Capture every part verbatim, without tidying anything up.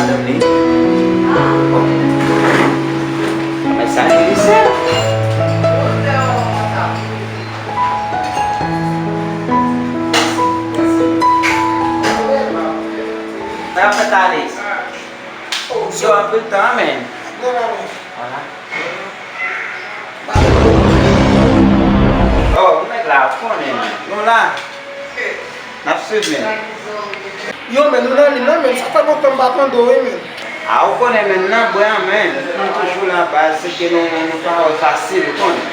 Li. Bon. Mwen salye li, sè. Sa fèt ale. Yo, anpil tan, men. Vwala. Oh, ou nèg la, ou konnen. Nou la. N ap swiv, men. Yo, men, nou nan liy nan, men. Sa fè lontan m pa tande w, wi, men. A, ou konnen, men, nan bwè a, men. Nou toujou la, baz, se ke nou, nou pa wè fasil, ou konnen.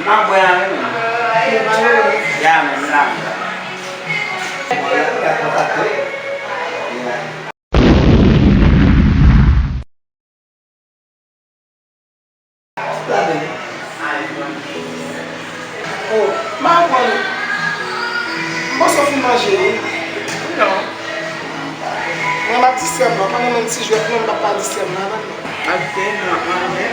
M nan bwè a, wi, men. Ya, men, m la, m la. Oh, m pa konn. M panse w fin manje, wi. Non. Mwen, m ap di sè m nan. Pa nan menm ti jwèt, non, m p ap pa di sè m nan, non. Ok, m ap manje.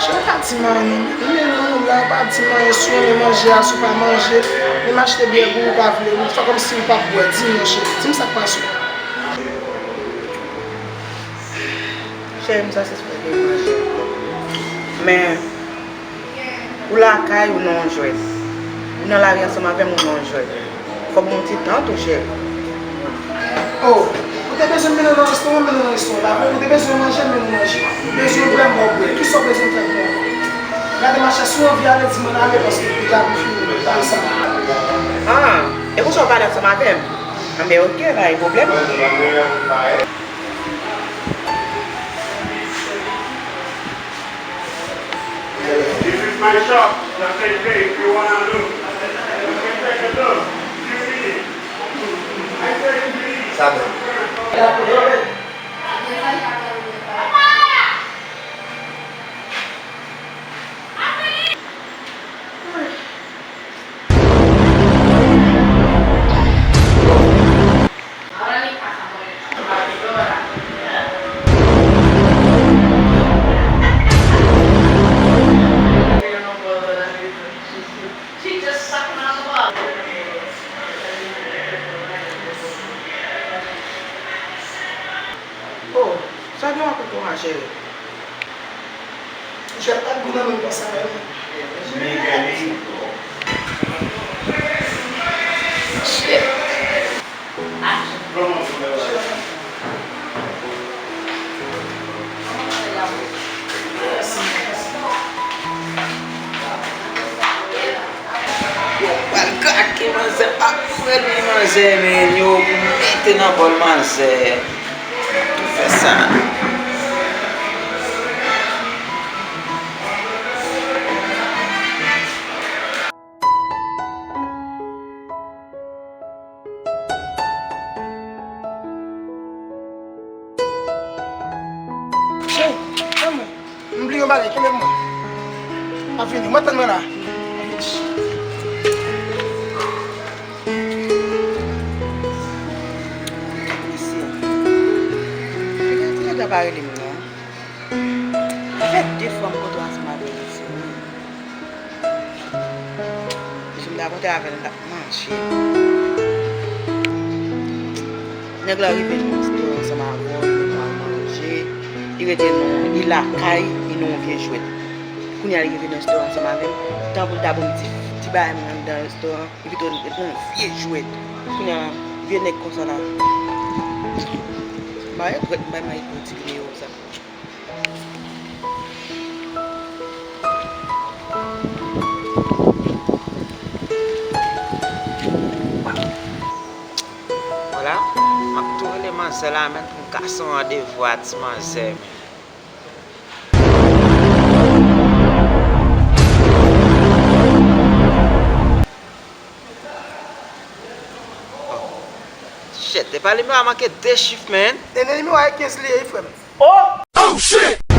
Cheri, pa di m anyen, men non, la, pa di m anyen, si w renmen manje a, si w pa manje, menm achte byè pou ou, ou pa vle, ou fè kòmsi ou p ap bwè, di m non, cheri, di m sa k pase w. Cheri, m sanse se pou manje. Men, ou lakay, ou nan yon jwèt. Ou nan lari ansanm avè m, ou nan yon jwèt. Fò ban m yon ti tan tou, cheri. Oh, ou te bezwen m mennen w nan restoran, m mennen w nan restoran. Pa vre, ou te bezwen manje, m mennen w manje. Ou bezwen bwè, m ba w bwè. Kisa w bezwen m fè pou ou? Gade, machè, si w anvi ale, di m ann ale, paske deja pou fini, pa sa. Ah, e konsa w pale ansanm avè m? Anben, oke, pa gen pwoblèm. This is my shop. Just say, hey, if you wanna look, you can take a look. You see, I say, please. Sa bèl. Oh, sa gen w ak kote w a, cheri? Jwèt pa t gou nan men m konsa, non. Shit. Yo pral krake manzè, pa kwè li manzè, men yo mete nan bòl manzè. Fè sa. Hey, manman, m bliye yon bagay, kenbe m mwen. M ap vini, mwen tann mwen la. M ap vini. Mesye, nèg la pa rele m non. Sa fè de fwa m kontre ansanm avè l isit wi. Si m ta kontre avè l, m t ap manje. Nèg la rive nan restoran ansanm avè w, nou pral manje. Mete non, li lakay, li nan yon vye jwèt. Kounye a li rive nan restoran ansanm avè m. Tan pou l ta ban m ti, ti bagay mwen anndan restoran, li pito l ret nan yon vye jwèt. Kounye a, vye nèg konsa la. M pa regrèt m bay Mayik yon ti videyo sa. Vwala, m ap tou rele manzè la, men pou m kase yon randevou a ti manzè, men. Oh. Shit, epa nimewo a manke de chif, man. Dènye nimewo a e kenz li ye, wi, frè m. Oh! Oh, shit!